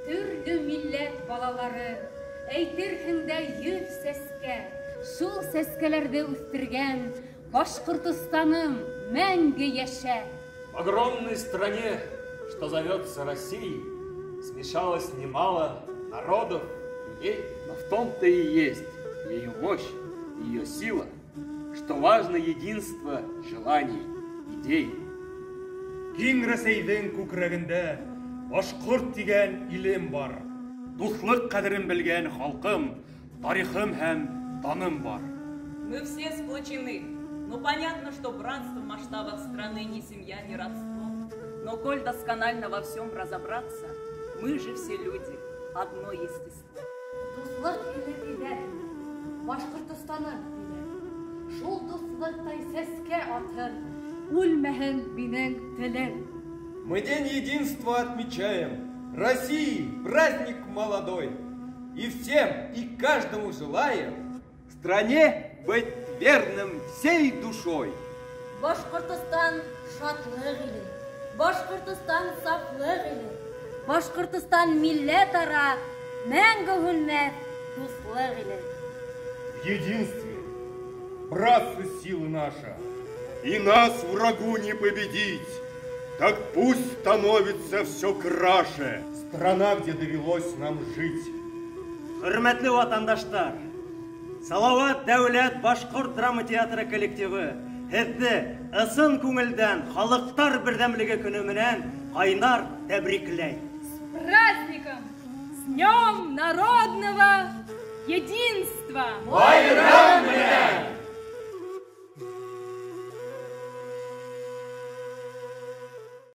Төрлө милләт балалары, әйтерһең дә 100 сәскә. Шул сәскәләрҙе үҫтергән Башҡортостаным мәңге йәшә! В огромной стране, что зовется Россией, смешалось немало народов, людей. Но в том-то и есть ее мощь, ее сила, что важно единство желаний, идей. Киң Рәсәйҙең күкрәгендә башҡорт тигән илем бар. Дуҫлыҡ ҡәҙерен белгән халҡым, тарихым һәм даным бар. Мы все сплочены. Но понятно, что братство в масштабах страны ни семья, ни родство. Но коль досконально во всем разобраться, мы же все люди, одно естество. Дуҫлыҡ иле тиҙәр, Башҡортостаным тиҙәр. Шул дуҫлыҡтай сәскә атһын, үлмәһен минең телем. Мы День единства отмечаем, России праздник молодой. И всем, и каждому желаем стране быть верным всей душой. Башҡортостан шатлыҡ иле, Башҡортостан сафлыҡ иле, Башҡортостан милләт ара мәңге һүнмәҫ дуҫлыҡ иле. В единстве, братцы, сила наша, и нас врагу не победить. Так пусть становится все краше страна, где довелось нам жить. Хөрмәтле ватандаштар, Салават дәүләт башҡорт драма театры коллективы һеҙҙе ысын күңелдән Халыҡтар берҙәмлеге көнө менән ҡайнар тәбрикләй. С праздником! С Днем народного единства! Байрам менән!